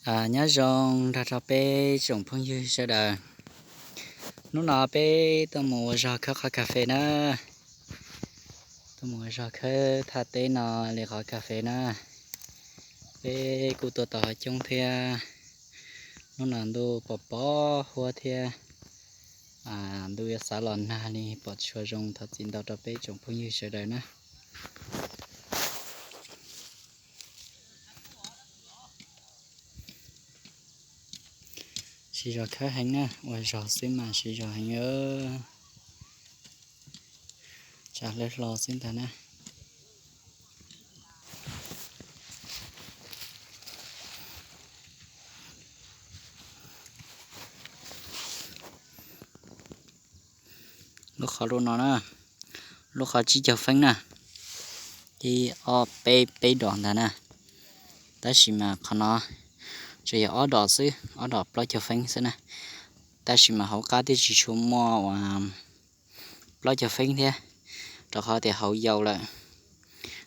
Nyob zoo nrog rau peb tsoom phooj ywg sawv daws. Hnub no peb tuaj mus ua zog khawb qhov kas fes na. Tuaj mus ua zog khawb thaj teb no li qhov kas fes na. Peb kuj tuaj tau coob thiab. Hnub no ntuj pom pom huab thiab, ntuj yuav xav los nag li, pom tsis tshua zoo, thov txim ntau rau peb tsoom phooj ywg sawv daws na. Siv zog khawb heev na, ua zog xwb mas siv zog heev. Tsa hlawv hlo xwb ntag na. Lub qhov lub no na, lub qhov tsib caug feeb na, ib ob peb peb dos ntag na. Tab sis mas qhov no tsuas yog ob dos xwb, ob dos plaub caug feeb xwb na. Tab sis mas hauv qab twb tsis tshua muaj uas plaub caug feeb thiab, rau qhov tias hauv yau lawm.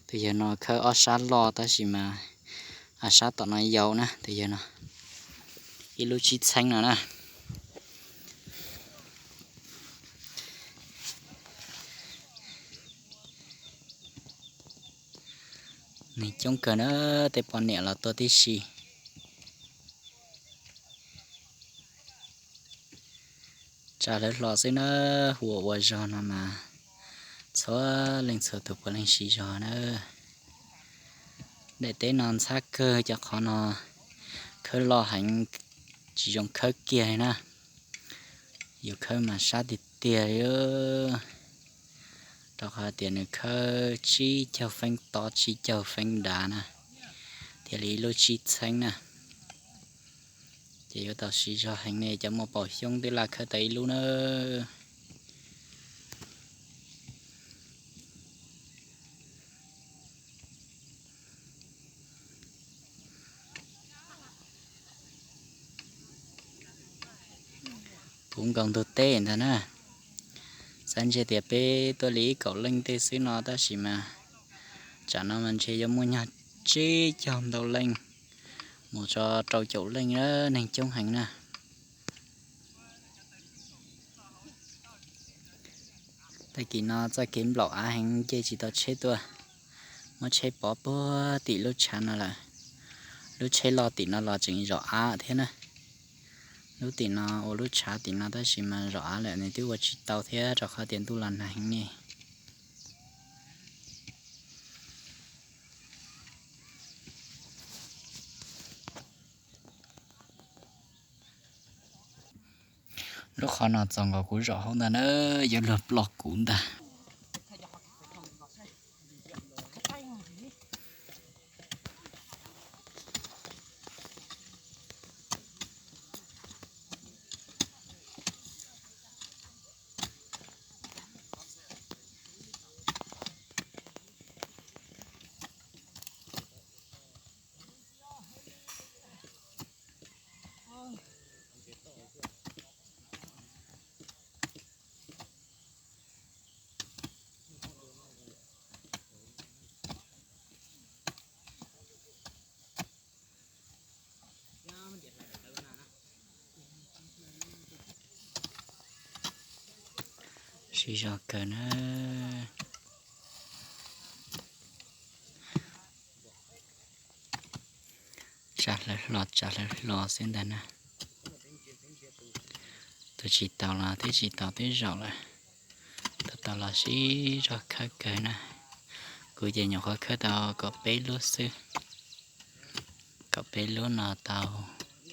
Tus yawg no khawb ob sab loj tab sis mas sab tom no yau na, tus yawg no ib lub tsib txheeb no na. Neeg coob kawg na, tej poj niam los tuaj tib si. Tsa hlawv hlo xwb na, hu ua zog no mas txhua leej txhua tus puav leej siv zog na. Daim teb no ntxhab kawg, cov qhov no khawb loj heev, tsis zoo khawb kiag li na. Yus khawb mas sab tiag tiag li, rau qhov tias nws khawb tsib caug feeb tob tsib caug feeb dav na, thiaj li ib lub tsib txheeb na. Ces yuav tau siv zog heev ne, cov muaj paus xyoob twb laj khawb tau ib lub na. Puv nkaus ntug teb ntag na. Xav ntshe tias peb tuaj li ib kaum leej tej xwb no tab sis mas tsam no mas ntshe yuav muaj nyuag tsib caug ntau leej mus txog rau caum leej, neeg coob heev na. Tag kis no txoj kev nplaum av heev, nce tsis tau tsheb tuaj, muab tsheb pov puag tim lub tshav no lawm. Lub tsheb loj tim no los tseem zom av thiab na. Lub tim no ua lub tshav tim no tab sis mas zom av lawm, nws twb ua tsis tau thiab rau qhov tias ntuj los nag heev ne. Lub qhov no txaus nkaus kuv zaum hauv ntag na, yuav luag ploj kuv ntag. Siv zog kawg na. Tsa hlawv hlo, tsa hlawv hlo xwb ntag na. Tus tsis taus los twb tsis taus twb zaum lawm, tus taus los siv zog khawb kawg na. Kuv ces nyuam qhuav khawb tau kaum peb lub xwb, kaum peb lub no tau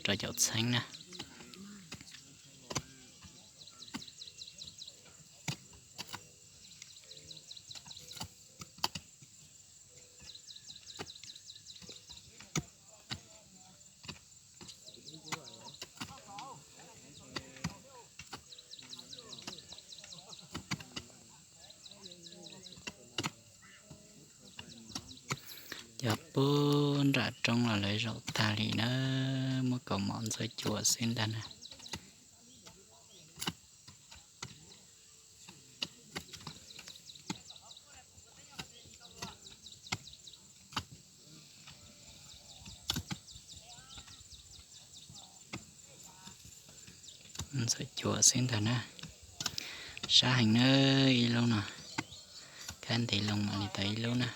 rau caum txheeb na. Cov pub nram roob los lawv zaum tag li na, muab kaus mom ntxuav cua xwb ntag na. Ntxuam cuam xwb ntag na. Sab heev na, ib lub no. Kab ntev loo mam li tau ib lub na.